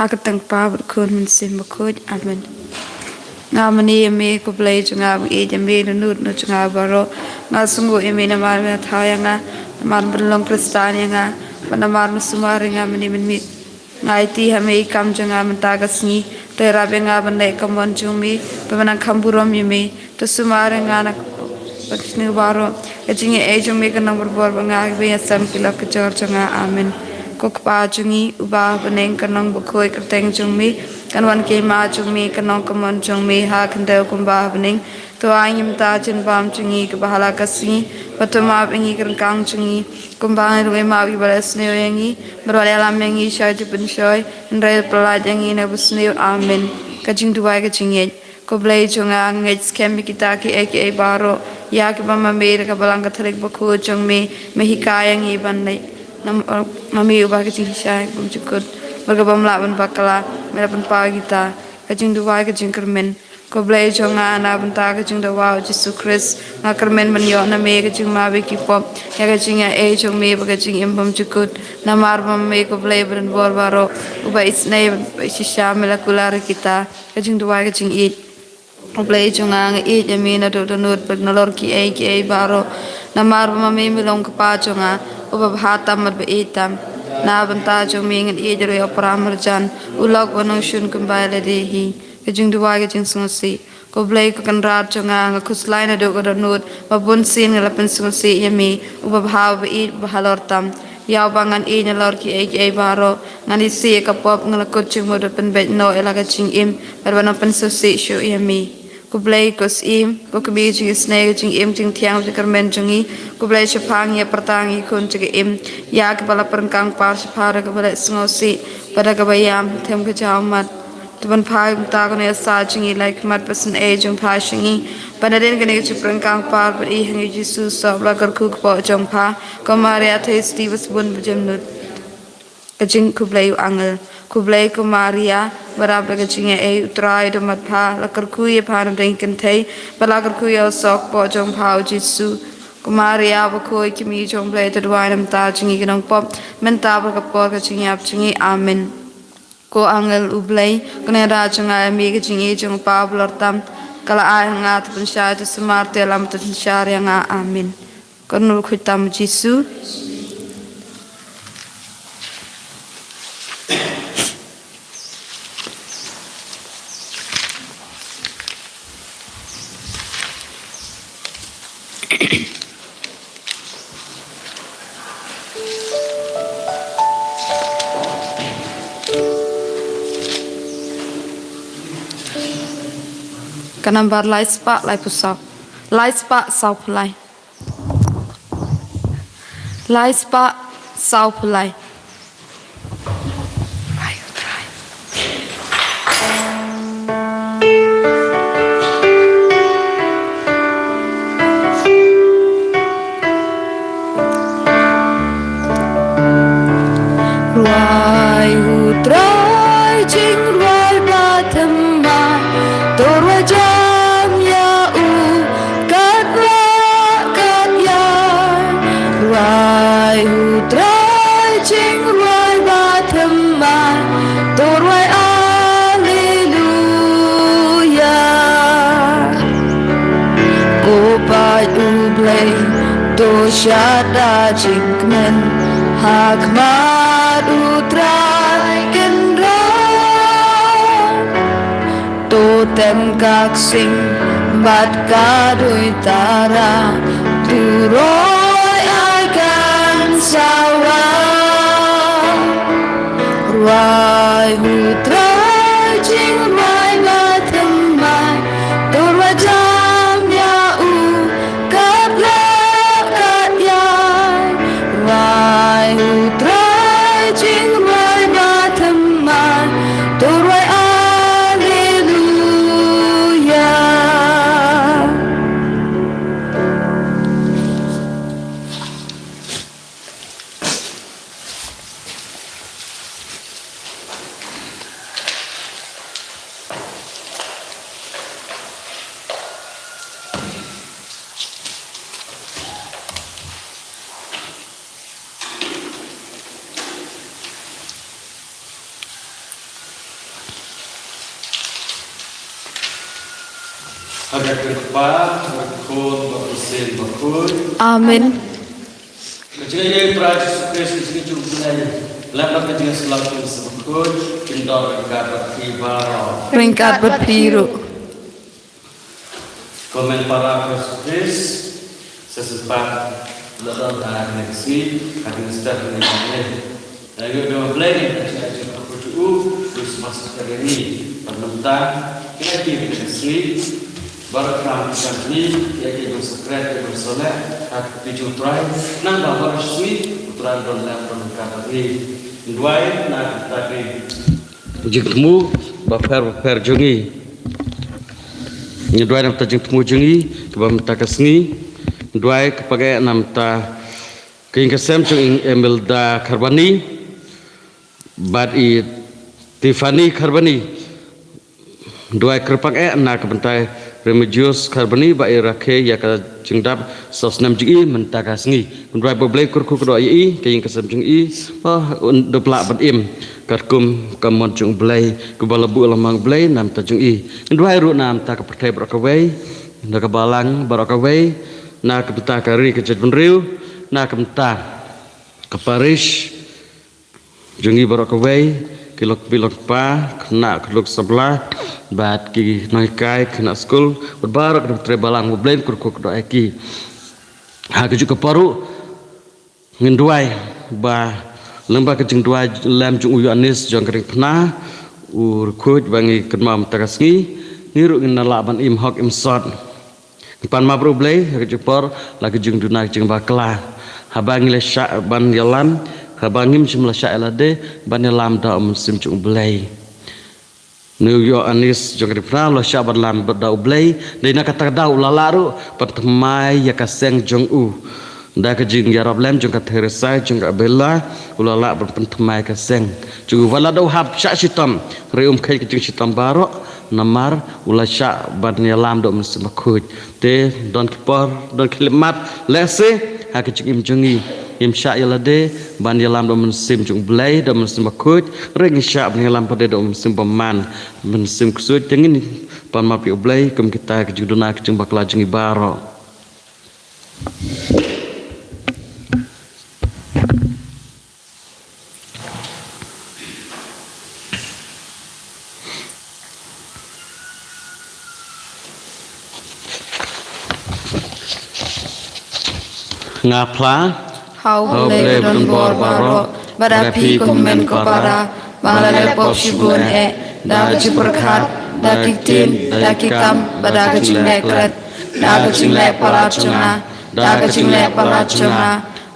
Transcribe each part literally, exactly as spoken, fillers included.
Ha ka kyrteng Kpa bad Khun Mynsiem Bakhuid. Amen. Nga mynne ïa me ko Blei jong nga, ba nga ïeit ïa me na nud nud jong nga baroh. Nga sngewnguh ïa me namar me la thaw ïa nga, namar me pynlong Khristan ïa nga, bad namar me sumar ïa nga mynne mynmiet. Nga aiti ha me ïa ka kam jong nga mynta ka sngi. To ïarap ïa nga ban leh ka mon jong me, ban nang kham burom ïa me. To sumar ïa nga na ka sniew baroh. Ka jingaiei jong me kan long barabor bad nga, kiba ïasam ki lok ki jor jong nga. Amen. Ko Kpa jong ngi uba ha bneng, kan long bakhuid ka kyrteng jong me, kan wan ka hima jong me, kan long ka mon jong me ha khyndew kumba ha bneng. To ai ïa ngi mynta ka jingbam jong ngi kaba ha la ka sngi, bad to map ïa ngi ki ryngkang jong ngi, kumba ngi ruh ngi map ïa kiba leh sniew ïa ngi, bad wat ïalam ïa ngi sha ka jingpynshoi, hynrei pyllait ïa ngi na kaba sniew. Amen. Ka jingduwai ka jingngeit. Ko Blei jong nga, nga ngeit skhem ïa kita kiei kiei baroh, ïa kiba ma me da ka Balang Katholik bakhuid jong me me hikai ïa ngi ban leh. Namar ma me uba ka jingshisha bymjukut, bad kaba ym lah ban bakla, me la pynpaw ïa kita. Ka jingduwai ka jingkyrmen. Ko Blei jong nga, na ka bynta ka jingdawa U Jisu Khrist, nga kyrmen ban ïoh na me ka jingmap ïa ki pop, ïa ka jingaiei jong me bad ka jingim bymjukut. Namar ma me ko Blei ba don bor baroh, uba isynei bad ba ishisha, me la kular ïa kita. Ka jingduwai ka jingïeit. Ko Blei jong nga, nga ïeit ïa me naduh da nud bad nalor kiei kiei baroh. Namar ba ma me me long u Kpa jong nga, uba bha tam bad ba ïeit tam. Na ka bynta jong me ngan ïeit ruh ïa u para marjan, u lok ba nongshun kumba ïa lade hi. Ka jingduwai ka jingsngewsih. Ko Blei ko Kynrad jong nga, nga khuslai naduh ka dohnud, ba bunsien nga la pynsngewsih ïa me, uba bha uba ïeit uba halor tam. Ïa uba ngan ïeit nalor kiei kiei baroh, ngan isih ïa ka pop, ngan la kut jingmut bad pynbeit noh ïa la ka jingim, bad ban nang pynsngewsih shuh ïa me. Ko Blei ko Syiem, ko Kmie jingisynei, ka jingim jingthiang jingkyrmen jong ngi. Ko Blei shaphang ïa pyrta ngi khun jong ka im, ïa kiba la pyrkhat kyrpad shaphang da kaba leh sngewsih, bad da kaba ïam, them ka jingmut. To ban phai kumta kane ïa sa jong ngi, lai khmat bad sngewsih jong pha sha ngi. Ban nadien kane ka jingpyrkhat kyrpad bad i ha ngi Jisu, sop la kyrkhu ka pop jong pha. Ko Maria thei sdi bad sbun bad jemnud. Ka jingkhublei u angel. Khublei ko Maria, ba rap da ka jingaiei, U Trai u don bad pha, la kyrkhu ïa pha na pdeng ki kynthei, bad la kyrkhu ïa u soh ka pop jong pha u Jisu. Ko Maria bakhuid, kmie jong u Blei, to duwai namar jong ngi ki nongpop, mynta bad ha ka por ka jingïap jong ngi. Amen. Ko angel u Blei, kane da jong nga ïa me ka jingïeit jong u Kpa uba halor tam, ka la ai ha nga, to pynshai, to sumar, to ïalam, to synshar ïa nga. Amen. Kan nang khuid tam u Jisu. Ka nambar lai spah laiphew saw. Lai spah sawphew lai. Lai spah sawphew lai. Rwai u Trai jingrwai ba thymmai, to rwai jam ïa u kat rah kat ïaid. Rwai u Trai jingrwai ba thymmai, to rwai Alleluia. Ko paid U Blei, to shad da jingkmen ha khmat U Trai Kynrad. To tem ka ksing bad ka duitara, to roi ai kan sawa. Rwai u Trai jingrwai ba thymmai, to rwai jam ïa u kat rah kat ïaid. Rwai u Trai jingrwai ba thymmai, to rwai Alleluia. Ha ka kyrteng u Kpa, bad u Khun, bad u Mynsiem Bakhuid. Amen. Ka jingïeit u Trai Jisu Khrist, ka jingïeit jong u Blei, lem bad ka jingïasyllok jong u Mynsiem Bakhuid, kin don ryngkat bad phi baroh. Ryngkat bad phi ruh. Ko hynmen para ha Jisu Khrist, sa shisien pat la don ha kane ka sngi, ha kane ka step kane ka sngi. Nga ïohi ba U Blei, ka jingïeit jong u, u Khristmas ka ri ni, bad mynta, kine ki, kine ki sngi, baroh kine ki sngi, ïa ki jong u Sakriat, ïa ki jong u Soleh, ha ki jong u Trai, nang ba baroh sngi, u Trai don lem, don ryngkat bad ngi. Duwai, na ka bynta ki jingthmu bapher bapher jong ngi. Ngi duwai na ka bynta jingthmu jong ngi, kaba mynta ka sngi. Ngi duwai kyrpang eh na ka bynta ka ïing ka sem jong i Imelda Kharbani bad i Tiffany Kharbani. Ngi duwai kyrpang eh na ka bynta Remigius Kharbani bad i rakhe ïa ka jingdap saw snem jong i mynta ka sngi. Ngi duwai ba U Blei kyrkhu kyrdoh ïa i, ka ïing ka sem jong i, ba un dup lah ban im katkum ka mon jong U Blei, kaba la buh la mang U Blei na ka bynta jong i. Ngi duwai ruh na ka bynta ka pyrthei baroh kawei, na ka balang baroh kawei, na ka bynta ka ri ka jaitbynriew, na ka bynta ka parish jong ngi baroh kawei, ki lok pi lok pa, khynnah khynlung samla, bad ki nonghikai, khynnah skul, bad baroh ki dong ki tre balang, U Blei un kyrkhu kyrdoh ïa ki. Ha kajuh ka por ruh, ngin duwai ba lyngba ka jingduwai lem jong u Ïoannis jong ka diengphna, u riewkhuid ba ngi kynmaw mynta ka sngi, ngi ruh ngin lah ban im hok im sot. Ngi pan map ruh U Blei, ha kajuh ka por, la ka jingduna ka jingbakla. Haba ngi la shah ban ïalam, haba ngim shym la shah ïa lade, ban ïalam da u Mynsiem jong U Blei. Une u Ïoannis jong ka diengphna, u la shah ban lam da U Blei, dei na kata ka daw u la lah ruh, ban thymmai ïa ka seng jong u. Da ka jingïarap lem jong ka Theresa, jong ka Abela, u la lah ban pynthymmai ka seng jong u. Wat la da u hap shah shitom, hynrei um kheit ka jingshitom baroh, namar u la shah ban ïalam da u Mynsiem Bakhuid. Te don ki por, don ki khyllipmat, lehse ha ka jingim jong ngi, ngim shah ïa lade ban ïalam da u Mynsiem jong U Blei, da u Mynsiem Bakhuid, hynrei ngi shah ban ïalam pat de da u Mynsiem Bymman, Mynsiem Ksuid. Te ngin pan map ïa U Blei kum kita ha ka jingduna ka jingbakla jong ngi baroh. Nga phla ha U Blei badonbor baroh, bad ha phi ko hynmen ko para, ba nga la leh pop shibun eh, da ka jingpyrkhat, da ki ktien, da ki kam, bad da ka jingleh klet, da ka jingleh palat jong nga, da ka jingleh palat jong nga,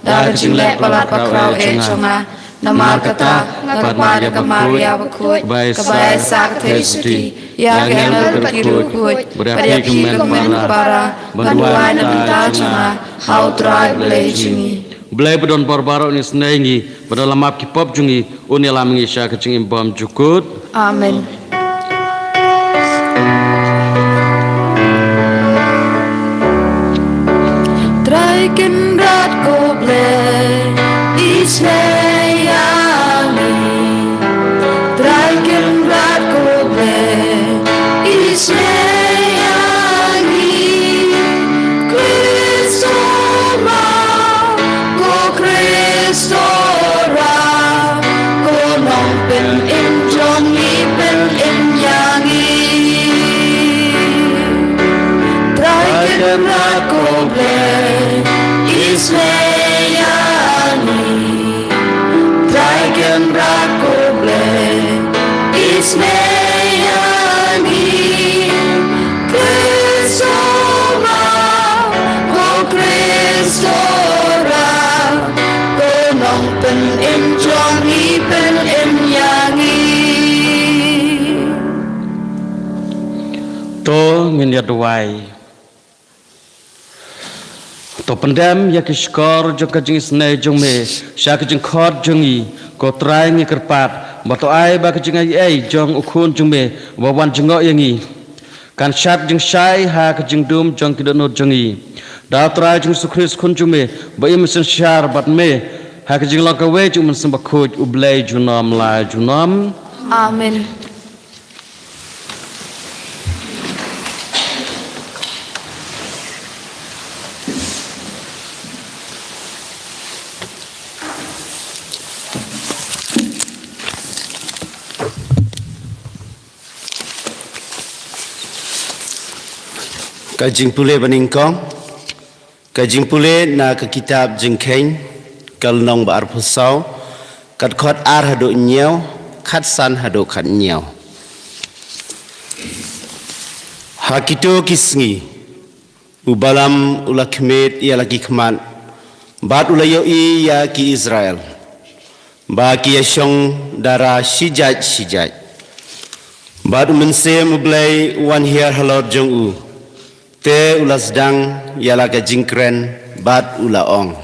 da ka jingleh palat bakhraw eh jong nga. Namar kata, nga kyrpad ïa ka Maria bakhuid, kaba ai sah ka theisotti ïa ki angel bad ki riewkhuid, bad ïa phi ko hynmen ko para, ban duwai na ka bynta jong nga ha U Trai Blei jong ngi. U Blei badonbor baroh un isynei ïa ngi, bad un ïalam map ki pop jong ngi, un ïalam ïa ngi sha ka jingim bymjukut. Amen. Trai Kynrad ko Blei, isynei ïa ngi. Trai Kynrad ko Blei, isynei ïa ngi. Khrist, ko Khrist, ko Nongpynim jong ngi, pynim ïa ngi. Trai Kynrad ko Blei, isynei ïa ngi. Trai Kynrad ko Blei, isynei ïa ngi. Khrist, ko Khrist, ko Nongpynim jong ngi, pynim ïa ngi. To ngin ïa duwai. To pyndem ïa ki shkor jong ka jingisynei jong me sha ka jingkhot jong ngi, ko Trai, ngi kyrpad ba to ai ba ka jingaiei jong u Khun jong me ba wan jngoh ïa ngi kan shad jingshai ha ka jingdum jong ki dohnud jong ngi. Da u Trai jong ngi Jisu Khrist Khun jong me ba im synshar bad me ha ka jinglong kawei jong u Mynsiem Bakhuid, U Blei junom la junom. Amen. Ka jingpule banyngkong. Ka jingpule na ka kitab Jingkheiñ, ka lynnong ba arphew saw, ka dkhot ar haduh hynñiew, khatsan haduh khathynñiew. Ha kito ki sngi, u Balam u la khmih ïa la ki khmat, bad u la ïohi ïa ki Israel ba ki ïashong dara shijait shijait. Bad u Mynsiem u Blei u wan hiar halor jong u, te u la sdang ïa la ka jingkren, bad u la ong: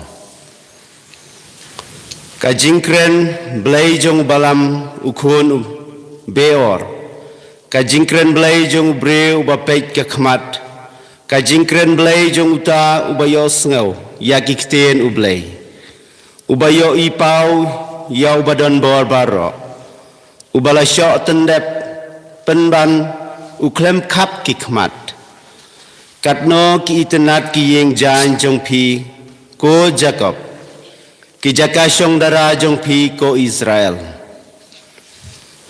Ka jingkren blei jong u Balam u khun u Beor, ka jingkren blei jong u briew uba peit ka khmat, ka jingkren blei jong uta uba ïohsngew ïa ki ktien u Blei, uba ïohi paw ïa uba don bor baroh, uba la shoh tyndep pynban u khlem khap ki khmat. Katno ki itynnad ki ïing jaiñ jong phi, ko Jakob, ki jaka shong dara jong phi, ko Israel.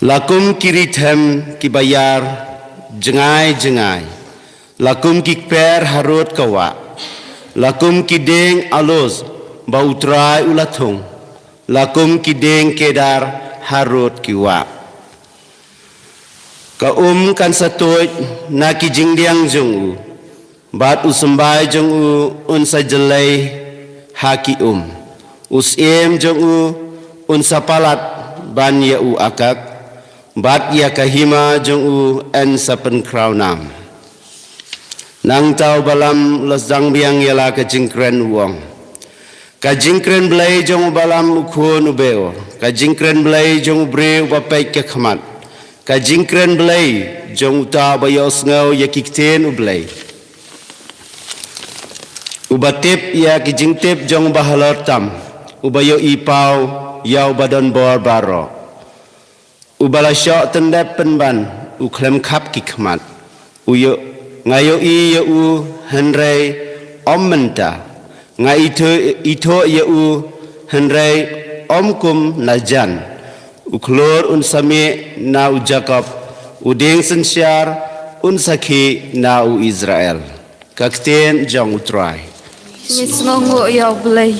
La kum ki ri them kiba ïar jngai jngai, la kum ki kper harud ka wah, la kum ki dieng aloes ba U Trai u la thung, la kum ki dieng kedar harud ki wah. Ka um kan sa tuid na ki jingdiang jong u, bad u symbai jong u un sa jyllei ha ki um. U syiem jong u un sa palat ban ïa u akak, bad ïa ka hima jong u yn sa pynkhraw nam. Nangta u Balam u la sdang biang ïa la ka jingkren, u ong: Ka jingkren blei jong u Balam u khun u Beor, ka jingkren blei jong u briew uba peit ka khmat, ka jingkren blei jong uta uba ïohsngew ïa ki ktien u Blei, uba tip ïa ki jingtip jong uba halor tam, uba ïohi paw ïa uba don bor baroh, uba la shoh tyndep pynban u khlem khap ki khmat. U ïoh, nga ïohi ïa u hynrei ym mynta, nga ithuh, ithuh ïa u hynrei ym kum na jan. U khlur un sa mih na u Jakob, u dieng synshar un sa khih na u Israel. Ka ktien jong U Trai. Ngi sngewnguh ïa U Blei.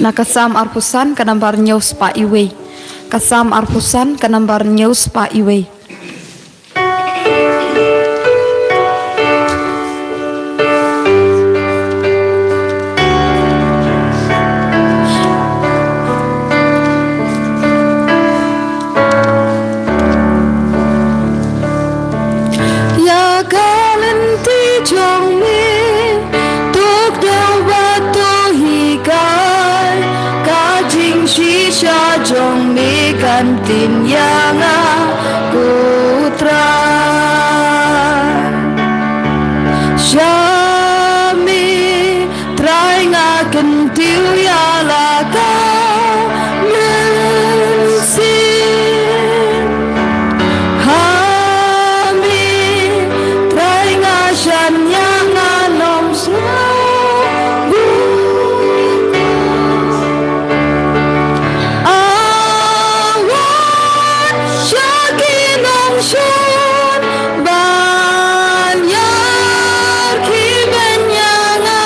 Na ka Salm arphew san ka nambar hynñiew spah iwei. Ka Salm arphew san ka nambar hynñiew spah iwei. Ïa ka lynti jong me, to kdew bad to hikai, ka jingshisha jong me kan tim ïa nga, ko Trai. Sha me, Trai, nga kyntiew ïa la ka mynsiem. Ha me, Trai, nga shaniah, nga nym sngewbha. A wan sha ki nongshun ban ïarkhie beiñ ïa nga.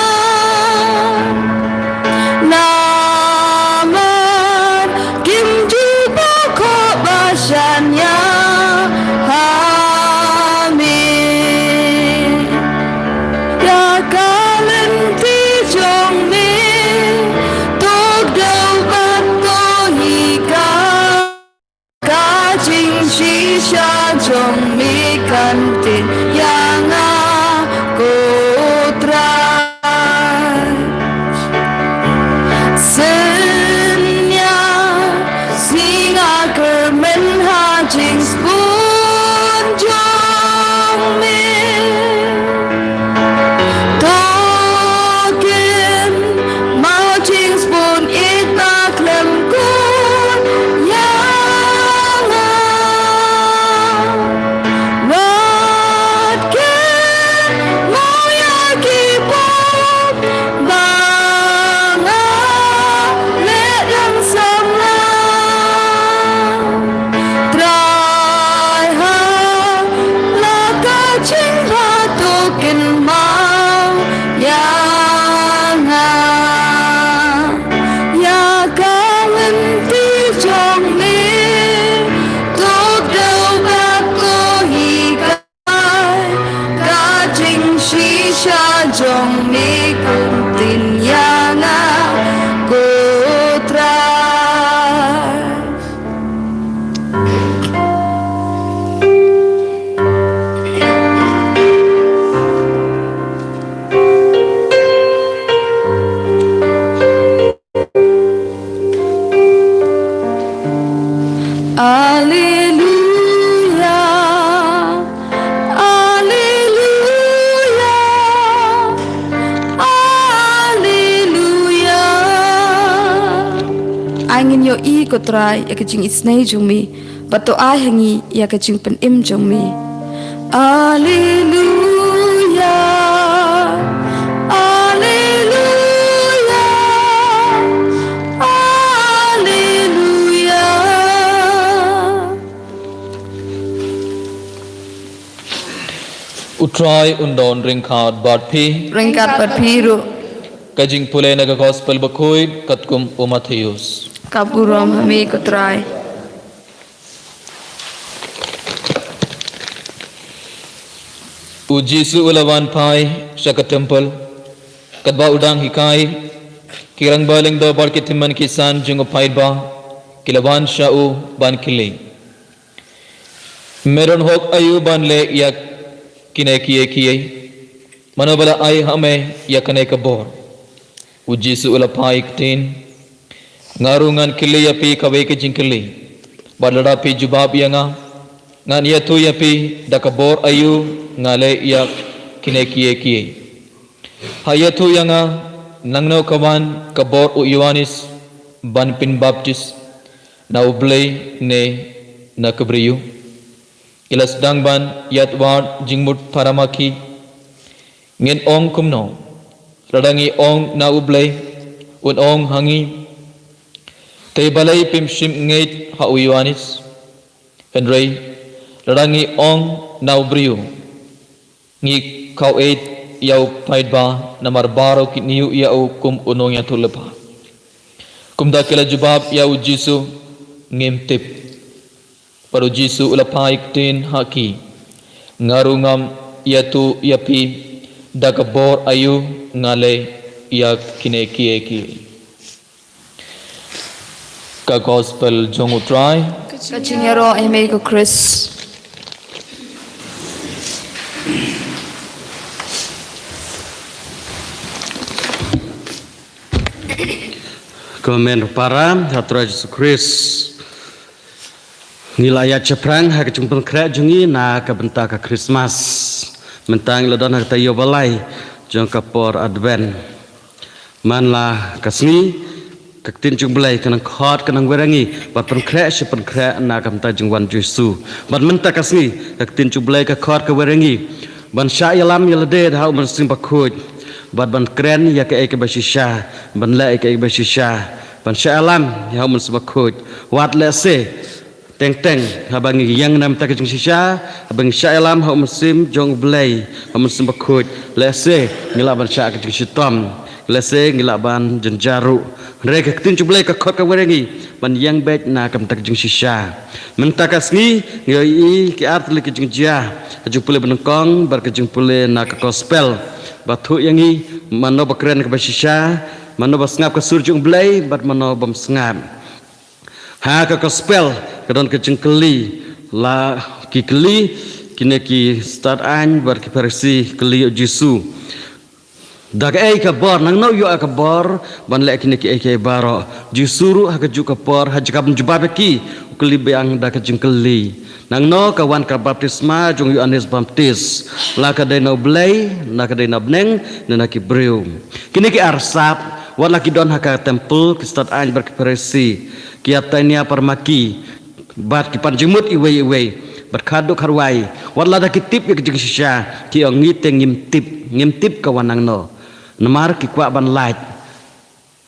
Ai ngin ïohi ko Trai ïa ka jingisynei jong me, bad to ai ha ngi ïa ka jingpynim jong me. Alleluia, alleluia, alleluia. U Trai un don ryngkat bad phi. Ryngkat bad phi ruh. Ka jingpule na ka Gospel bakhuid katkum u Mathaios. Ka burom ha me ko Trai. U Jisu u la wan phai sha ka templ, katba u dang hikai, ki rangbah lyngdoh bad ki tymmen ki san jong u paidbah ki la wan sha u ban kylli, me don hok aïu ban leh ïa kine kiei kiei? Mano ba la ai ha me ïa kane ka bor? U Jisu u la phai ktien, nga ruh ngan kylli ïa phi kawei ka jingkylli, bad lada phi jubab ïa nga, ngan ïathuh ïa phi da ka bor aïu nga leh ïa kine kiei kiei. Ha ïathuh ïa nga, nangno ka wan ka bor u Ïoannis ban pynbaptis, na U Blei ne na ka briew? Ki la sdang ban ïatwad jingmut para ma ki, ngin ong kumno? Lada ngi ong na U Blei, un ong ha ngi, te balei phim shym ngeit ha u Ïoannis? Hynrei lada ngi ong na u briew, ngi khaw-eit ïa u paidbah, namar baroh kin ïohi ïa u kum u nongïathuhlypa. Kumta ki la jubab ïa u Jisu, ngim tip. Bad u Jisu u la phai ktien ha ki, nga ruh ngam ïathuh ïa phi da ka bor aïu nga leh ïa kine kiei kiei. Ka Gospel jong u Trai. Ka jingïaroh ïa me ko Khrist. Ko hynmen para ha u Trai Jisu Khrist. Ngi la ïaid shaphrang ha ka jingpynkhreh jong ngi na ka bynta ka Christmas. Mynta ngi la don ha ka taïew ba lai jong ka por Advent. Man la ka sngi, ka ktien jong U Blei ka nang khot, ka nang wer ïa ngi ban pynkhreh shi pynkhreh na ka bynta jingwan Jisu. Bad mynta ka sngi, ka ktien jong U Blei ka khot, ka wer ïa ngi ban shah ïalam ïa lade da u Mynsiem Bakhuid, bad ban kren ïa kaei kaba shisha, ban leh ïa kaei kaba shisha, ban shah ïalam ïa u Mynsiem Bakhuid. Wat lehse teng teng haba ngi ïeng na ka bynta ka jingshisha, haba ngi shah ïalam ha u Mynsiem jong U Blei, ha u Mynsiem Bakhuid, lehse ngi lah ban shah ka jingshitom, lehse ngi lah ban jynjar ruh. Hynrei ka ktien jong U Blei ka khot, ka wer ïa ngi ban ïeng beit na ka bynta ka jingshisha. Mynta ka sngi ngi ïohi ki ar tylli ki jingjia, ka jingpule ba nyngkong bad ka jingpule na ka Gospel, ba thuh ïa ngi mano ba kren kaba shisha, mano ba sngap ka sur jong U Blei bad mano bym sngap. Ha ka Gospel ka don ka jingkylli, la ki kylli kine ki stad aiñ bad ki Pharisi, kylli ïa u Jisu, da kaei ka bor, nangno u ïoh ïa ka bor ban leh kine kiei kiei baroh? Jisu ruh ha kajuh ka por, ha jaka ban jubab ïa ki, u kylli biang da ka jingkylli, nangno ka wan ka baptisma jong u Ïoannis Baptis? La ka dei na U Blei, la ka dei na bneng, ne na ki briew? Kine ki ar sap, wat la ki don ha ka templ, ki stad aiñ bad ki Pharisi, ki ïa tainia para ma ki, bad ki pan jingmut iwei iwei, bad khadduh khadwai, wat lada ki tip ïa ka jingshisha, ki ong, ngi te ngim tip, ngim tip ka wan nangno. Namar ki kwah ban lait,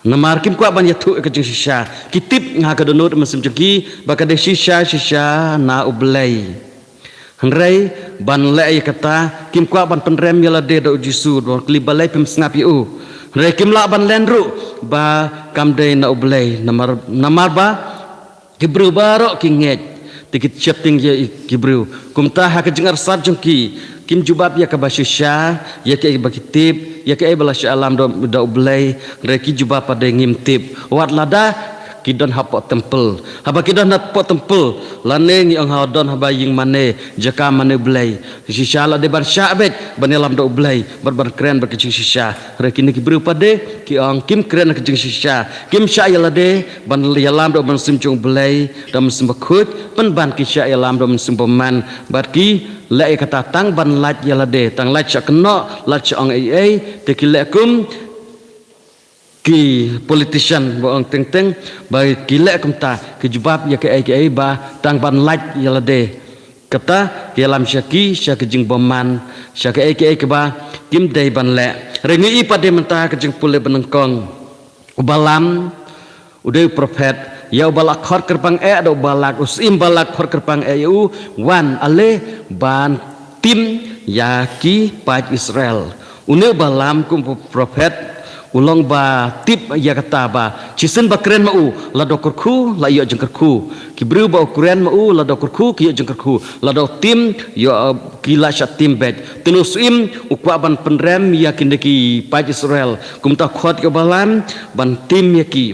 namar kim kwah ban ïathuh ïa ka jingshisha. Ki tip nga ha ka dohnud mynsiem jong ki ba ka dei shisha shisha na U Blei. Hynrei ban leh ïa kata, kim kwah ban pynrem ïa lade da u Jisu, da u kylli, balei phim sngap ïa u? Hynrei kim lah ban len ruh ba kam dei na U Blei, namar, namar ba ki briew baroh ki ngeit, te ki sheptieng ïa ki briew. Kumta ha ka jingarsap jong ki, kim jubab ïa kaba shisha, ïa kaei ba ki tip, ïa kaei ba la shah ïalam da, da U Blei, hynrei ki jubab pat de ngim tip. Wat lada ki don hapoh templ. Haba ki don hapoh templ, lane ngi ong ha don haba ïing mane, jaka mane Blei, shisha la dei ban shah beit ban ïalam da U Blei bad ban kren bad ka jingshisha. Hynrei kine ki briew pat de ki ong kim kren ka jingshisha, kim shah ïa lade ban ïalam da u Mynsiem jong U Blei, da u Mynsiem Bakhuid, pynban ki shah ïalam da u Mynsiem Bymman, bad ki leh ïa kata tang ban lait ïa lade, tang lait shah kynnoh, lait shah ong ei ei, te ki leh kum ki politician ba ong teng teng ba ki leh kumta, ki jubab ïa kaei kaei ba tang ban lait ïa lade. Kata ki ïalam sha ki, sha ki jingbymman, sha kaei kaei kaba kim dei ban leh. Hynrei ngi i pat de mynta ka jingpule ba nyngkong, u Balaam u dei u prophet, ïa u Balak khot kyrpang eh da u Balak, u Syiem Balak khot kyrpang eh ïa u, wan ale ban tim ïa ki paid Israel. Une u Balaam kum u prophet u long ba tip ïa kata ba shisien ba kren ma u, lada u kyrkhu la ïoh jingkyrkhu. Ki briew ba u kren ma u, lada u kyrkhu ki ïoh jingkyrkhu, lada u tim ïoh, ki la shah tim beit. Te une u Syiem u kwah ban pynrem ïa kine ki paid Israel, kumta u khot ïa u Balaam ban tim ïa ki.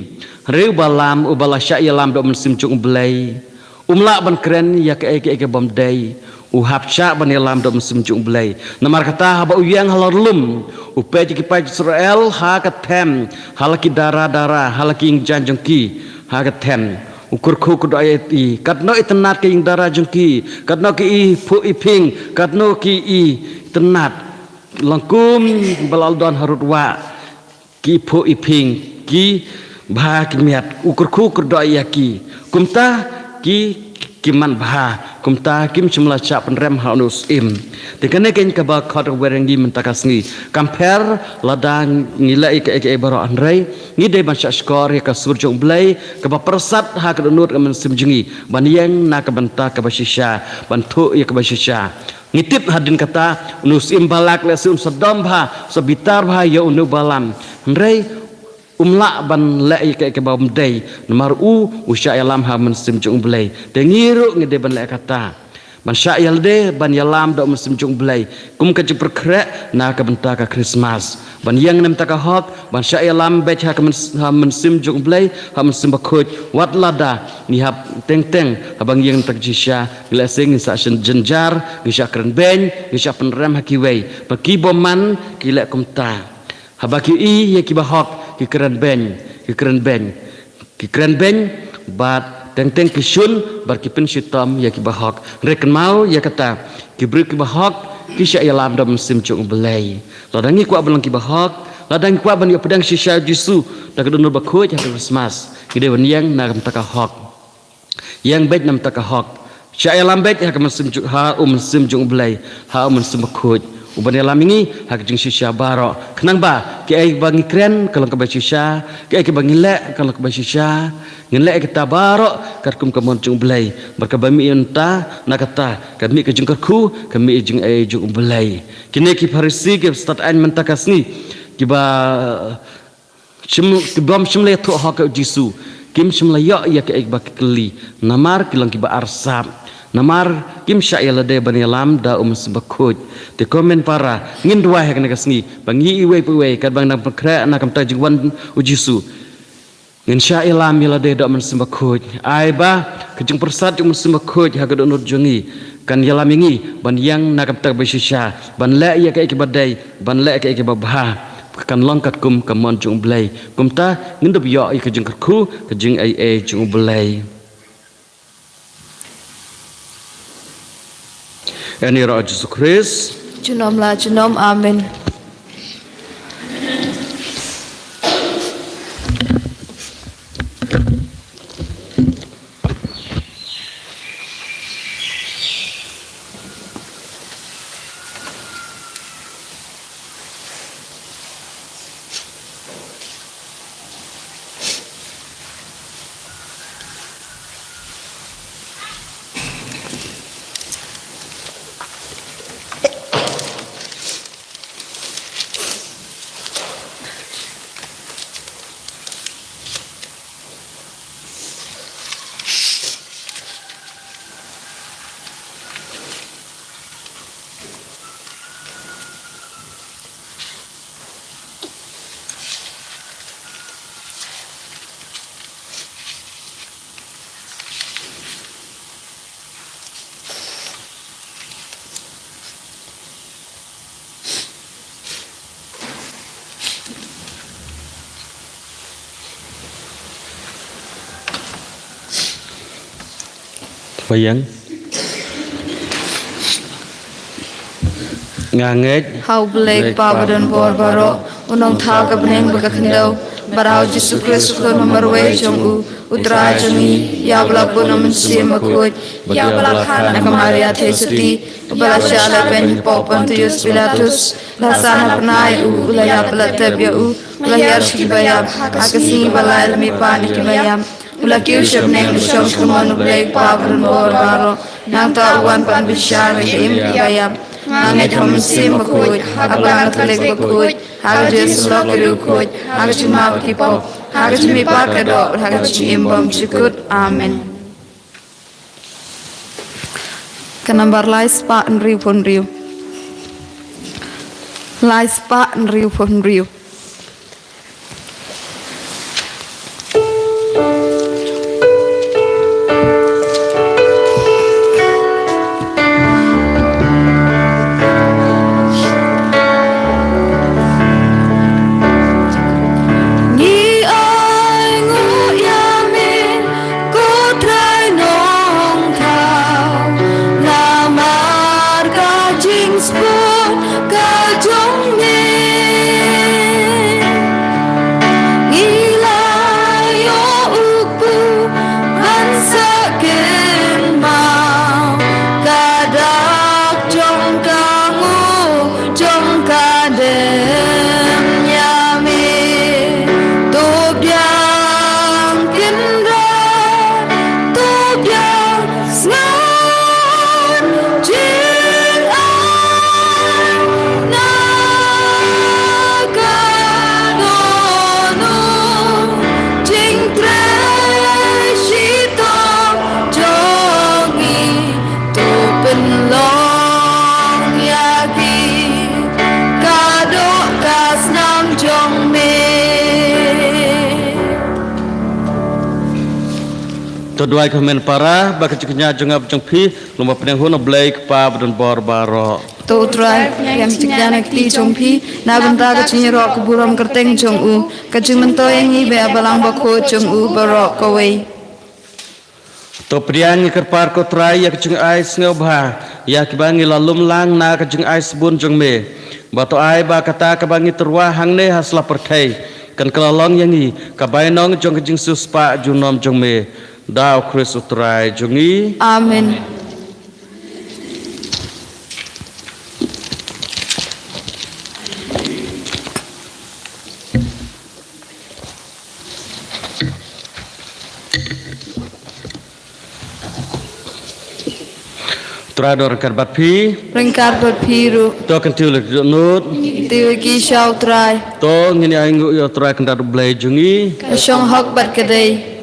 Hynrei u Balaam uba la shah ïalam da u Mynsiem jong U Blei, um lah ban kren ïa kaei kaei kaba ym dei. U hap shah ban ïalam da u Mynsiem jong U Blei. Namar kata haba u ïeng ha la lum, u peit ïa ki paid Israel ha ka them, ha la ki dara dara, ha la ki ïing jaiñ jong ki, ha ka them, u kyrkhu kyrdoh ïa i, katno itynnad ka ïing dara jong ki, katno ki i phuh i phieng, katno ki i tynnad. Long kum ba la don harud wah, ki phuh i phieng, ki bha ki miat, u kyrkhu kyrdoh ïa ki. Kumta ki, ki man bha, kumta kim shym la shah pynrem ha une u Syiem. Te kane keiñ kaba khot kaba ïa ngi mynta ka sngi. Kam pher lada ngi leh ïa kaei kaei baroh, hynrei ngi dei ban shah shkor ïa ka sur jong U Blei kaba pyrsad ha ka dohnud ka mynsiem jong ngi, ban ïeng na ka bynta kaba shisha, ban thuh ïa kaba shisha. Ngi tip hadien kata une u Syiem Balak lehse un sa dom bha, sa bitar bha ïa une u Balaam. Hynrei um lah ban leh ïa kaei kaei kaba ym dei, namar u, u shah ïalam ha u Mynsiem jong U Blei. Te ngi ruh ngi dei ban leh kata, ban shah ïalade ban ïalam da u Mynsiem jong U Blei, kum ka jingpyrkhreh na ka bynta ka Khristmas. Ban ïeng na ka bynta ka hok, ban shah ïalam beit ha ka myns-, ha u Mynsiem jong U Blei, ha u Mynsiem Bakhuid. Wat lada ngi hap teng teng, haba ngi ïeng na ka bynta ka shisha, ngi lehse ngin shah shen jynjar, ngin shah kren beiñ, ngin shah pynrem ha kiwei. Bad ki bymman ki leh kumta. Haba ki i ïa ki bahok, ki kren beiñ, ki kren beiñ, ki kren beiñ, bad teng teng ki shun, bad ki pynshitom ïa ki bahok. Hynrei kynmaw ïa kata, ki briew ki bahok ki shah ïalam da u Mynsiem jong U Blei. Lada ngi kwah ban long ki bahok, lada ngi kwah ban ïoh pdiang shisha U Jisu da ka dohnud bakhuid ha ka Khristmas, ngi dei ban ïeng na ka bynta ka hok. Ïeng beit na ka bynta ka hok. Shah ïalam beit ha ka Mynsiem jong, ha u Mynsiem jong U Blei, ha u Mynsiem Bakhuid, uban ïalam ïa ngi ha ka jingshisha baroh. Khnang ba kaei ba ngi kren kan long kaba shisha, kaei kaba ngi leh kan long kaba shisha. Ngin leh kita baroh katkum ka mon jong U Blei. Bad kaba mih mynta na kata, ka mih ka jingkyrkhu, ka mih jingaiei jong U Blei. Kine ki Pharisi kiba stad aiñ mynta ka sngi, kiba shym, ki bym shym la ïathuh hok ïa U Jisu, kim shym la ïoh ïa kaei ba ki kylli. Namar ki long kiba arsap. Namar kim shah ïalade ban ïalam da u Mynsiem Bakhuid. Te ko hynmen para, ngin duwai ha kane ka sngi ba ngi iwei pa iwei, katba ngi dang pynkhreh na ka bynta ka jingwan U Jisu, ngin shah ïalam ïalade da u Mynsiem Bakhuid. Ai ba ka jingpyrsad jong u Mynsiem Bakhuid ha ka dohnud jong ngi kan ïalam ïa ngi ban ïeng na ka bynta kaba shisha, ban leh ïa kaei kaba dei, ban leh kaei kaba bha, kan long katkum ka mon jong U Blei. Kumta ngin da ïoh ïa ka jingkyrkhu, ka jingaiei jong U Blei. Ïaroh Jisu Khrist. Junom la junom. Amen. Ba ïeng. Nga ngeit ha U Blei Kpa badonbor baroh, U Nongthaw ka bneng bad ka khyndew, Bad ha u Jisu Khrist u khun marwei jong u, u Trai jong ngi, ïa uba la bun na u Mynsiem Bakhuid, ïa uba la khan na ka Maria Theisotti, uba la shah leh ban pop Pontius Pilatus, la sah na bnai, u la ïap la tep ïa u, u la hiar sha ki baïap, ha ka sngi ba lai la mihpat na ki baïap, u la kiew sha bneng, u shong sha ka mon u Blei Kpa ba don bor baroh. Nangta u wan ban bishar ïa ki im ki baïap. Nga ngeit ha u Mynsiem Bakhuid, ha ka Balang Katholik bakhuid, ha ka jingïasyllok ki riewkhuid, ha ka jingmap ki pop, ha ka jingmihpat ka doh, ha ka jingim bymjukut. Amen. Ka nambar lai spah hynriewphew hynriew. Lai spah hynriewphew hynriew. Ngi ai nguh ïa me, ko Trai Nongthaw, namar ka jingspot ka jong me. Ngi la ïoh u kpu ban sa kynmaw ka dak jong ka nguh jong ka dem ïa me. To biang Kynrad, to biang sngap jingai na ka dohnud jingtrei shitom jong ngi. To pynlong ïa ki ka doh ka snam jong me. To duwai ïa ka hynmen para ba ka jingkñia jong nga bad jong phi long ban pynïaid ha U Blei Kpa ba don bor baroh. To U Trai, pdiang jingkñia na ka kti jong phi na bynta ka jingïaroh ka burom kyrteng jong u, ka jingmyntoi ïa ngi bad ïa Balang Bakhuid jong u baroh kawei. To pdiang ïa ka kyrpad ko Trai ïa ka jingai sngewbha ïa kiba ngi la lum lang na ka jingai sbun jong me. Bad to ai ba kata kaba ngi tyrwa hangne ha sla pyrthei kan kylla long ïa ngi ka bainong jong ka jingsiewspah junom jong me. Da U Khrist U Trai jong ngi. Amen. Trai don ryngkat bad phi. Ryngkat bad phi ruh. To kyntiew la ki dohnud. Kyntiew ki sha U Trai. To ngin ïa ainguh ïa U Trai Kynrad U Blei jong ngi. Ka shong hok bad ka dei.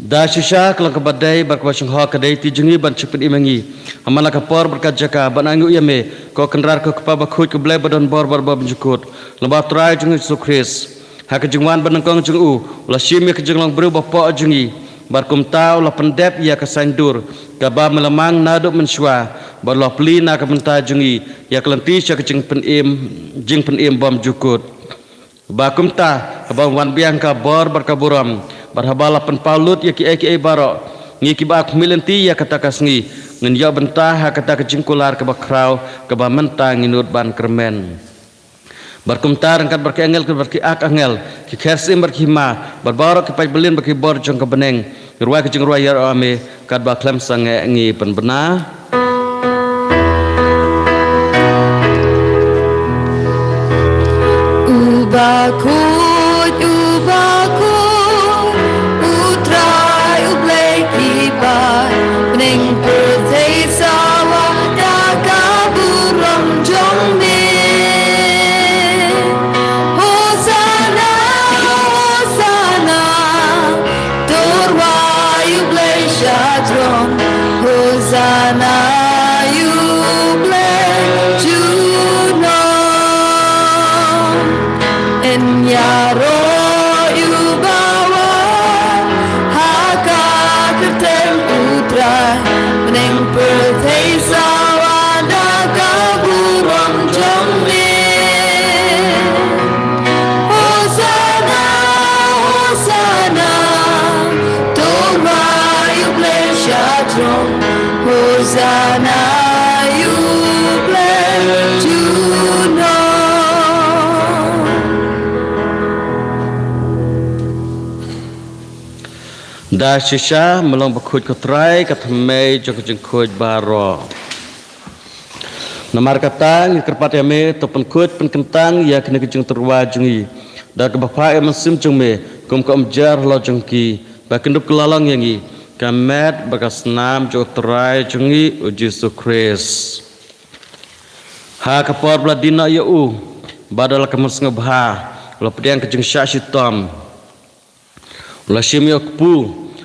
Da shisha ka long kaba dei bad kaba shong hok ka dei ti jong ngi ban shu pynim ïa ngi ha man la ka por bad ka jaka ban ainguh ïa me, ko Kynrad ko Kpa Bakhuid, ko Blei ba don bor bad bymjukut. Lyngba U Trai jong ngi Jisu Khrist. Ha ka jingwan banyngkong jong u, u la shim ïa ka jinglong briew bapoh jong ngi. Bad kumta u la pyndep ïa ka saiñdur kaba me la mang naduh mynshuwa, bad u la plie na ka bynta jong ngi ïa ka lynti sha ka jingpynim, jingpynim bymjukut. Ba kumta haba wan biang ka bor bad ka burom, bad haba la pynpaw lut ïa kiei kiei baroh, ngi kiba khmih lynti ïa kata ka sngi ngin ïoh bynta ha kata ka jingkular kaba khraw kaba mynta ngi nud ban kyrmen. Bad kumta ryngkat bad ki angel, bad ki archangel, ki kher syiem bad ki hima, bad baroh ki paidbah bad ki bor jong ka bneng, ngi rwai ka jingrwai ïaroh ïa me katba khlem sangeh ngi pynbna. U bakhuid, u bakhuid, U Trai U Blei ki paidbah bneng pyrthei sawa da ka burom jong me. Hosana, hosana, to rwai ïa U Blei sha throne. Hosana ïa U Blei junom. Yn ïa Da shisha, me long bakhuid ko Trai, ka thymmei jong ka jingkhuid baroh. Namar kata, ngi kyrpad ïa me, to pynkhuid pynkyntang ïa kane ka jingtyrwa jong ngi da kaba phah ïa u Mynsiem jong me kum ka umjar halor jong ki, ba kin dup kylla long ïa ngi ka met bad ka snam jong u Trai jong ngi u Jisu Khrist. Ha ka por ba la die noh ïa u, bad da la ka mynsngew bha, la pdiang ka jingshah shitom. U la shim ïa u kpu,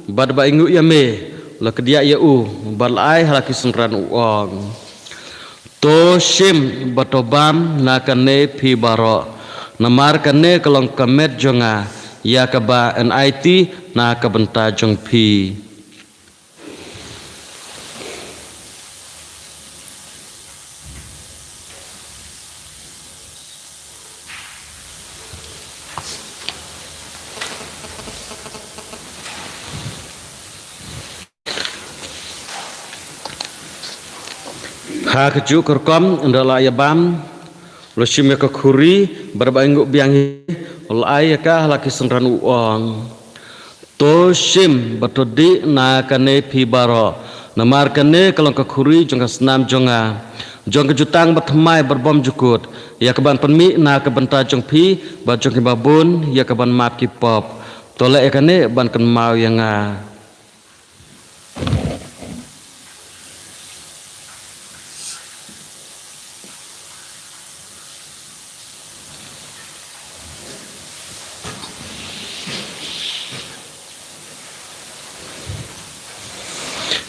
bad ba ainguh ïa me, u la kdiah ïa u, bad la ai ha la ki synran, u ong: To shim bad to bam na kane phi baroh, namar kane ka long ka met jong nga, ïa kaba yn aiti na ka bynta jong phi. Ha kajuh ka rukom, ynda la ïa bam, u la shim ïa ka khuri, bad ba ainguh biang hi, u la ai ïa ka ha la ki synran, u ong: To shim bad to dih na kane phi baroh, namar kane ka long ka khuri jong ka snam jong nga, jong ka jutang bathymmai bad bymjukut, ïa kaban pynmih na ka bynta jong phi bad jong kiba bun, ïa kaban map ki pop. To leh ïa kane ban kynmaw ïa nga.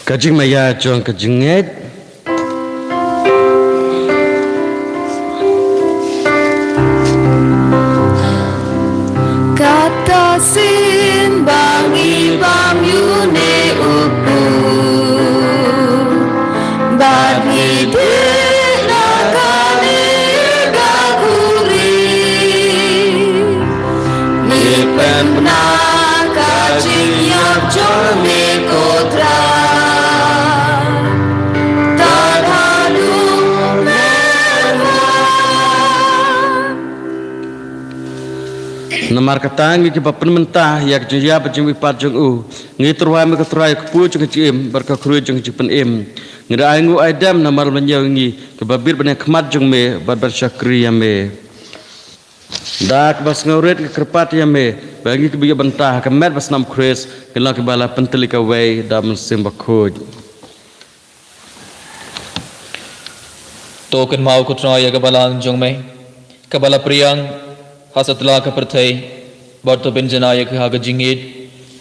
Ka jingmaïa jong ka jingngeit. Kata sien ba ngi bam ïa une u kpu, bad ngi dih na kane ka khuri, ngi pynbna ka jingïap jong me ko Trai, tad haduh mynta. Namar kata, ngi kiba pynmynta ïa ka jingïap bad jingmihpat jong u, ngi tyrwa ïa me ko Trai, kpu jong ka jingim bad ka khuri jong ka jingpynim. Ngi da ainguh aidem namar ba me ñiew ïa ngi kiba bit ban ïakhmat jong me bad ban shakri ïa me. Da kaba sngewrit ngi kyrpad ïa me ba ngi kiba ïoh bynta ha ka met bad snam u Khrist kin long kiba la pyntylli kawei da u Mynsiem Bakhuid. To kynmaw ko Trai ïa ka balang jong me, kaba la pdiang ha satlak ka pyrthei, bad to pynjanai ïa ka ha ka jingïeit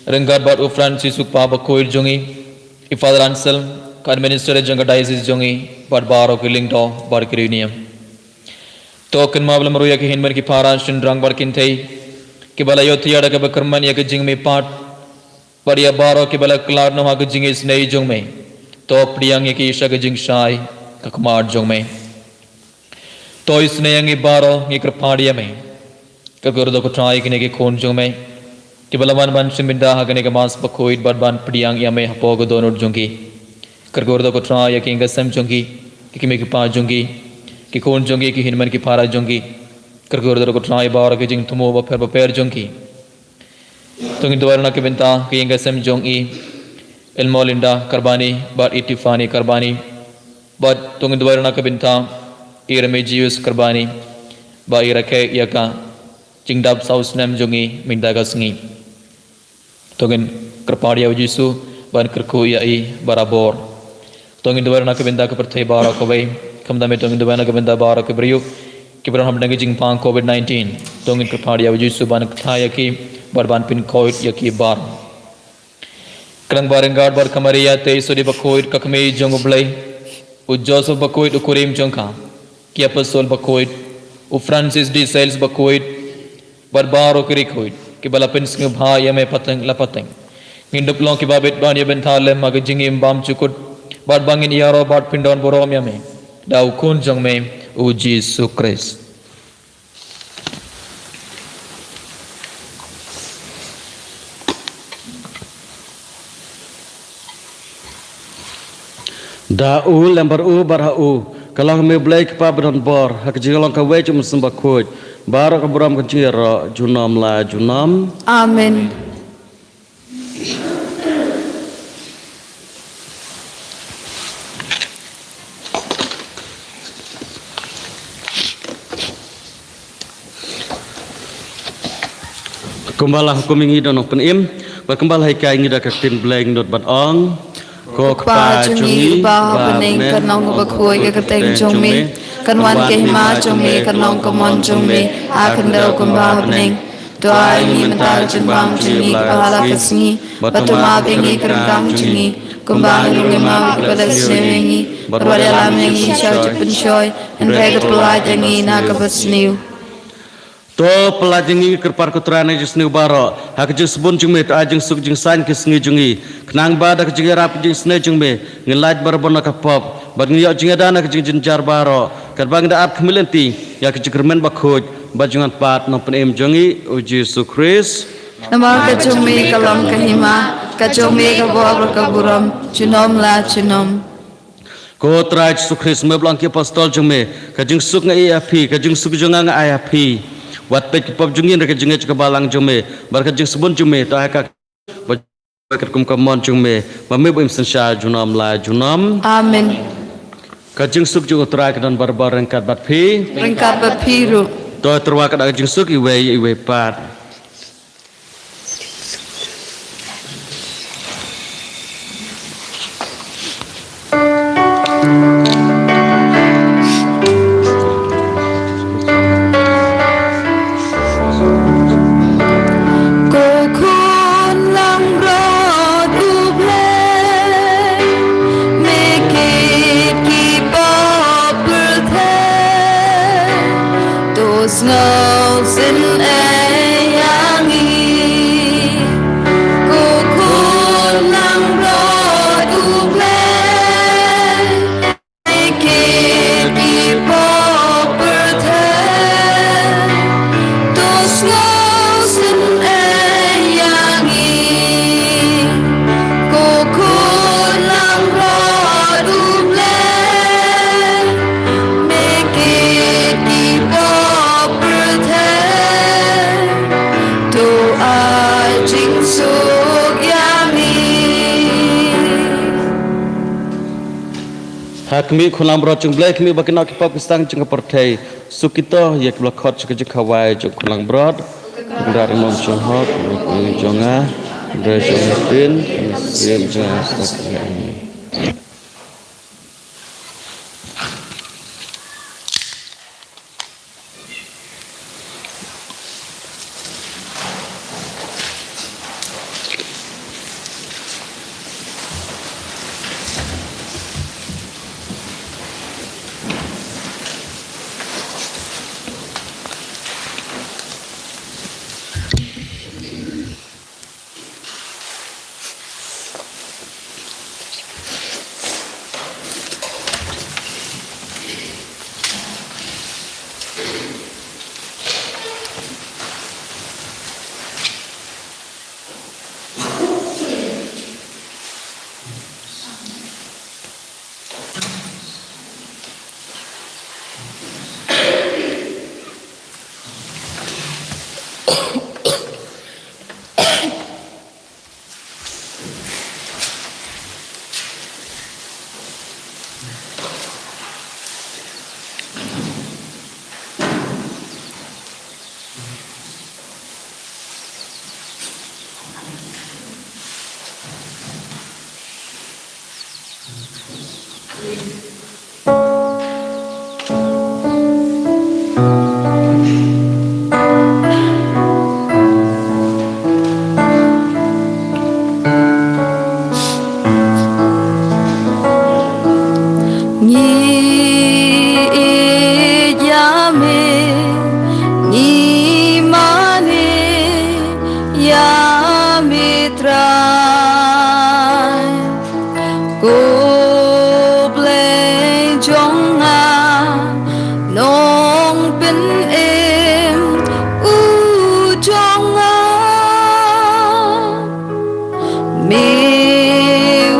ryngkat bad u Francis u kpa bakhuid jong ngi, i Father Anselm, ka administrator jong ka diocese jong ngi, bad baroh ki lyngdoh bad ki riewniam. To kynmaw ba la mroi ïa ki hynmen ki para, shynrang bad kynthei, kiba la ïohthiah da kaba kyrmen ïa ka jingmihpat, bad ïa baroh kiba la khlad noh ha ka jingisynei jong me. To pdiang ïa ki sha ka jingshai ka khmat jong me. To isynei ïa ngi baroh, ngi kyrpad ïa me. Kyrkhu ruh to ko Trai ïa kine ki khun jong me, kiba la wan ban shim bynta ha kane ka Mass bakhuid bad ban pdiang ïa me hapoh ka dohnud jong ki. Kyrkhu ruh to ko Trai ïa ki ïing ki sem jong ki, ki kmie ki kpa jong ki, ki khun jong ki, ki hynmen ki para jong ki. Kyrkhu ruh to ko Trai ïa baroh ki jingthmu bapher bapher jong ki. To ngin duwai ruh na ka bynta ka ïing ka sem jong i Elmolinda Karbani bad i Tiffany Karbani. Bad to ngin duwai ruh na ka bynta i Remigius Karbani, ba i rakhe ïa ka jingdap saw snem jong i mynta ka sngi. To ngin kyrpad ïa u Jisu ban kyrkhu ïa i barabor. To ngin duwai ruh na ka bynta ka pyrthei baroh kawei. Khamtam to ngin duwai na ka bynta baroh ki briew kiba don hapdeng ka jingpang covid nineteen. To ngin kyrpad ïa u Jisu ban kynthai ïa ki bad ban pynkhuid ïa ki baroh. Khlem ba ryngkat bad ka Maria Theisotti bakhuid ka kmie jong u Blei, u Joseph bakhuid u kurim jong ka, ki apostol bakhuid, u Francis de Sales bakhuid, bad baroh ki riewkhuid kiba la pynsngewbha ïa me pateng la pateng. Ngin dup long kiba bit ban ïa bynta lem ha ka jingim bymjukut, bad ba ngin ïaroh bad pyndonburom ïa me da u Khun jong me u Jisu Khrist. Da u lem bad u bad ha u, ka long ha me u Blei Kpa badonbor, ha ka jinglong kawei jong u Mynsiem Bakhuid, baroh ka burom ka jingïaroh junom la junom. Amen. Kumba la hukum ïa ngi da u Nongpynim, bad kumba la hikai ïa ngi da ka ktien Blei, ngi nud ban ong: Ko Kpa jong ngi uba ha bneng, kan long kaba khuid ka kyrteng jong me, kan wan ka hima jong me, kan long ka mon jong me ha ka khyndew kumba ha bneng. To ai ngi mynta ka jingbam jong ngi kaba ha la ka sngi, bad to map ïa ngi ki ryngkang jong ngi, kumba ngi ruh ngi map ïa kiba la sniew ïa ngi, bad wat ïalam ïa ngi sha ka jingpynshoi, hynrei to pyllait ïa ngi na kaba sniew. To pyllait ïa ngi, ngi kyrpad ko Trai, na ka jingsniew baroh, ha ka jingsbun jong me to ai jingsuk jingsaiñ ki sngi jong ngi, khnang ba da ka jingïarap ka jingisynei jong me, ngin lait barabor na ka pop, bad ngin ïoh jingïada na ka jingjynjar baroh, katba ngi da ap khmih lynti ïa ka jingkyrmen bakhuid bad jingwan pat u Nongpynim jong ngi, u Jisu Khrist. Namar ka jong me ka long ka hima, ka jong me ka bor bad ka burom, junom la junom. Ko Trai Jisu Khrist, me ba la ong ki apostol jong me: Ka jingsuk nga ai ïa phi, ka jingsuk jong nga nga ai ïa phi. Wat peit ki pop jong ngi, hynrei ka jingngeit jong ka balang jong me, bad ka jingsbun jong me, to ai ka, ba katkum ka mon jong me, ba me ba im synshar junom la junom. Amen. Ka jingsuk jong u Trai ka don barabor ryngkat bad phi. Ryngkat bad phi ruh. To tyrwa ka dak ka jingsuk iwei ïa iwei pat. Ko Khun langbrot U Blei, me kit ki pop pyrthei, to sngewsynei ïa ngi. Ko Khun langbrot U Blei, me kit ki pop pyrthei, to sngewsynei ïa ngi. Ko Khun langbrot U Blei, me kit ki pop pyrthei, to ai jingsuk ïa ngi. Ha khmih, Khun langbrot jong U Blei, khmih ba kin noh ki pop ki sang jong ka pyrthei. Suk kito ïa kiba la khot sha ka jingkhawai jong Khun langbrot. Kynrad ïa u nongshong hok, jong nga, hynrei jong nga ktien, ktien jong nga. Ngi ïeit ïa me, ngi mane ïa me Trai. Ko Blei jong nga, Nongpynim u jong nga. Me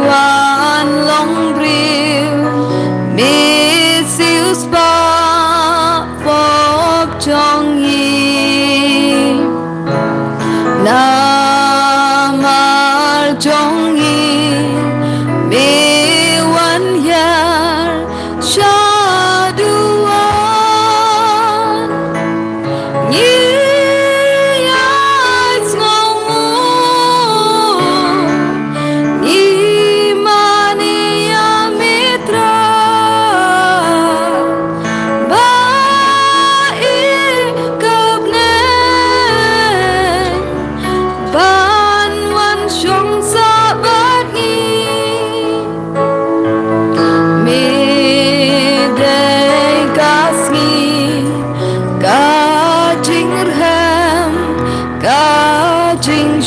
wan long briew, me siewspah pop jong ngi. Namar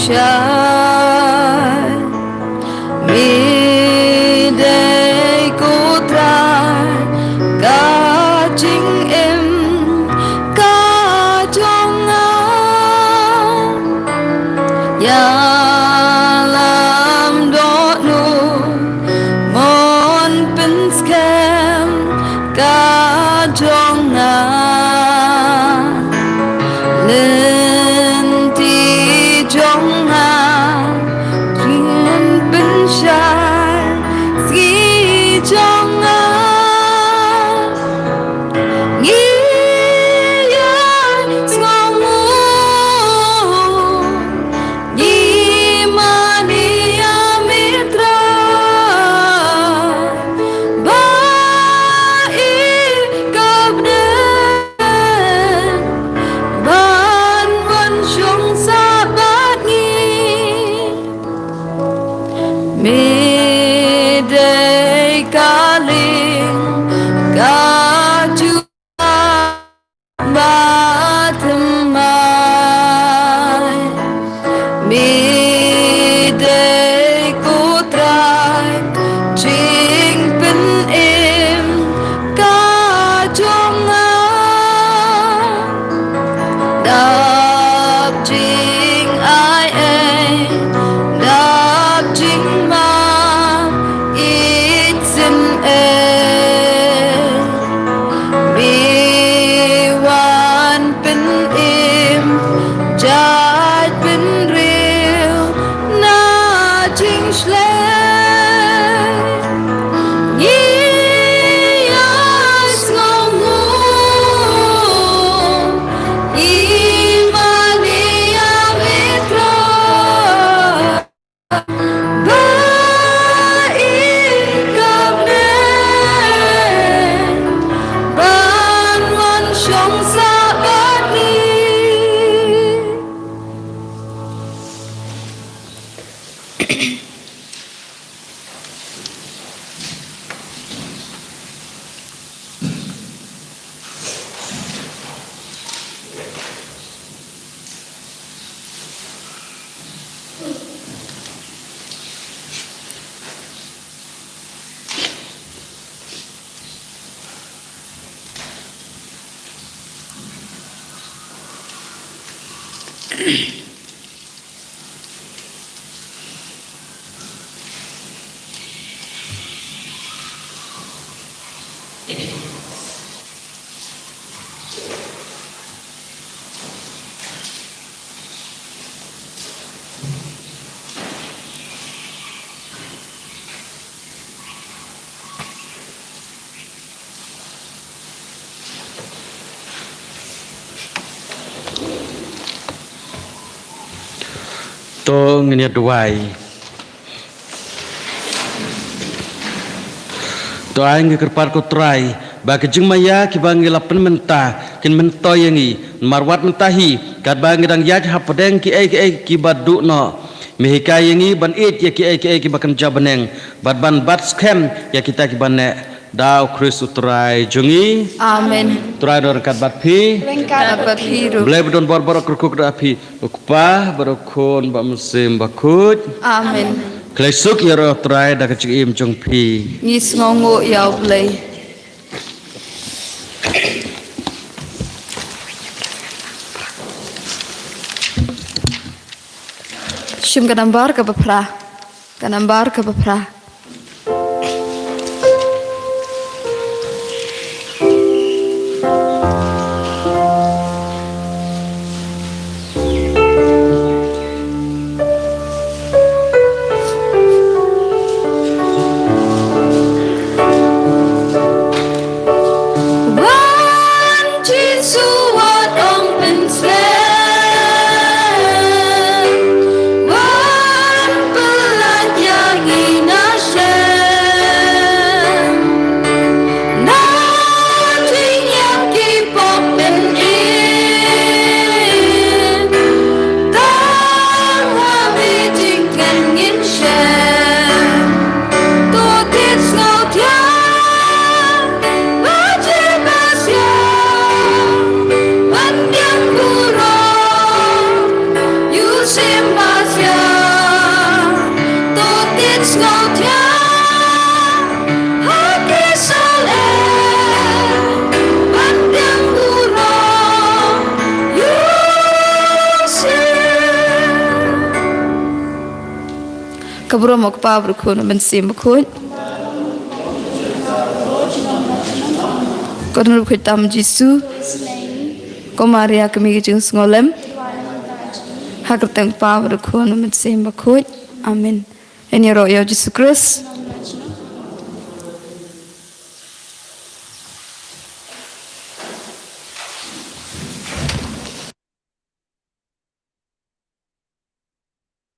shai. Me dei ko Trai ka jingim ka jong nga. Ïalam dohnud mon pynskhem ka jong nga. Lynti jong nga, jingpynshai sngi jong nga. Ngi ïa sngewnguh, ngi mane ïa me Trai, ba i ka bneng ban wan shong sah bad ngi. Me dei ka lieng ka jong nga ba thymmai. Me dei ko Trai jingpynim ka jong nga. Dap jingaiei, dap jingmap ïeit sien ei. Me wan pynim jait bynriew na jingshlei. Ngi ïa sngewnguh, ngi mane ïa me Trai, ba i ka bneng ban wan shong sah bad ngi. To ngin ïa duwai. To ai ngi kyrpad ko Trai ba ki jingmaïa kiba ngi la pynmynta kin myntoi ïa ngi, namar wat mynta hi katba ngi dang ïaid hapdeng kiei kiei kiba duh noh, me hikai ïa ngi ban ïeit ïa kiei kiei kiba kynja bneng bad ban bat skhem ïa kita kiba neh. Da u Khrist u Trai jong ngi. Amen. Trai don ryngkat bad phi. Ryngkat bad phi ruh. Blei ba don bor baroh kyrkhu da phi. U Kpa bad u Khun bad u Mynsiem Bakhuid. Amen. Khlei suk ïaroh Trai da ka jingim jong phi. Ngi sngewnguh ïa u Blei. Shim ka nambar kaba phra. Ka nambar kaba phra. Wan Jisu wat ong pynslem. Wan pyllait ïa ngi na Ka burom u Kpa, bad u Khun, bad u Mynsiem Bakhuid. Ko Dkhot Bakhuid tam Jisu. Ko Maria ka mei ka jingsngewlem. Ha ka kyrteng u Kpa bad u Khun bad u Mynsiem Bakhuid. Amen. Ngin ïaroh ïa u Jisu Khrist.